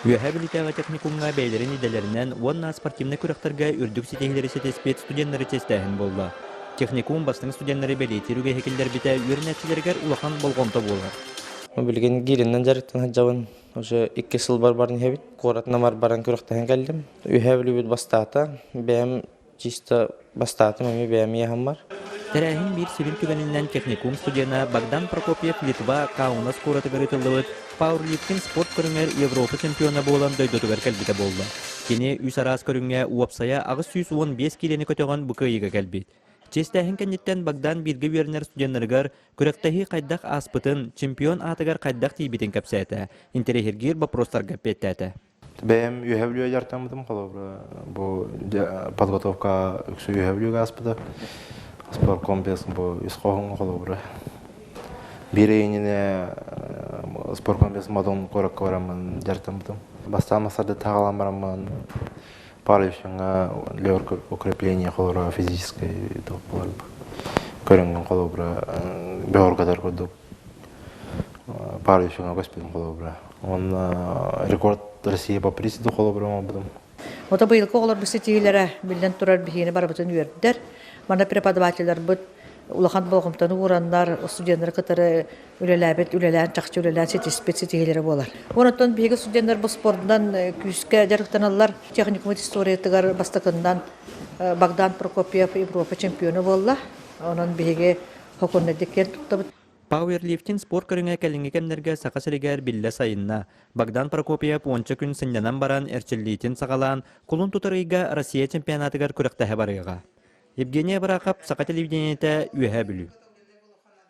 Үөһээ Бүлүүтээҕи техникумҥа бэйэлэрин идэлэринэн уонна спортивнай күрэхтэргэ үрдүк ситиһиилэри ситиспит студеннары чиэстээһин буолла. Техникум бастыҥ студеннары бэлиэтиир үгэһи киллэрбитэ үөрэнээччилэригэр улахан болҕомто буолар. Билигин гииринэн дьарыктана сылдьабын. Уже икки сыл барбарын иһэбит. Куоратынан баран күрэхтэһэн кэллим. Үөһээ Бүлүүбүт бастаата. Бэйэм чисто бастаатым эмиэ бэйэм иэһэммар. Тэрээһин биир сүрүн түгэнинэн техникум студена Богдан Прокопьев Литва Каунас куоратыгар ыытыллыбыт пауэрлифтинг спорт көрүҥэр Европа чемпиона буолан дойдутугар кэлбитэ буолла. Кини үс араас көрүҥҥэ уопсайа 815 киилэни көтөҕөн бу кыайыыга кэлбит. Чиэстээһин кэнниттэн Богдан бииргэ үөрэнэр студеннарыгар күрэхтэһии хайдах ааспытын, чемпион аатыгар хайдах тиийбитин кэпсээтэ, интэриэһиргиир боппуруостарга эппиэттээтэ. Бэйэм Үөһээ Бүлүүгэ дьарыктаммытым, холобура, бу подготовка үксэ Үөһээ Бүлүүгэ ааспыта. Спорткомплекс бу үс хоһуҥҥа холобура. Биир ыйынньыны спорткомплекс Модун куоракка бараммын дьарыктаммытым. Бастаан масарды таҕалан бараммын Павловичҥа укрепление холобура физическэй туох көрүҥҥүн холобура бөҕөргөтөр курдук Павловичҥа көспүтүм холобура. Уонна рекорд России по приседу холобура оҥорбутум. Ото быйылгы оҕолорбут ситиһиилэрэ биллэн турар биһиэни барыбытын үөрдэр. Манна преподавателларбыт улахан болҕомтону уураннар, студеннары кытары үлэлээбит, үлэлээн, чахчы үлэлээн ситиспит ситиһиилэрэ буолар. Онон биһиги студеннар бу спордунан күүскэ дьарыктаналлар. Техникумут историятыгар бастакыннан Богдан Прокопьев Европа чемпиона буолла. Онон биһиги хокуннайдык киэн туттабыт. Пауэрлифтинг спорт көрүҥэ кэлиҥҥи кэмнэргэ Саха сиригэр биллэ сайынна. Богдан Прокопьев уонча күн сынньанан баран эрчиллиитин саҕалаан, кулун тутар ыйга Россия чемпионатыгар күрэхтэһэ барыаҕа. Евгений Абрахов, Саха телевидениетэ, Үөһээ Бүлүү.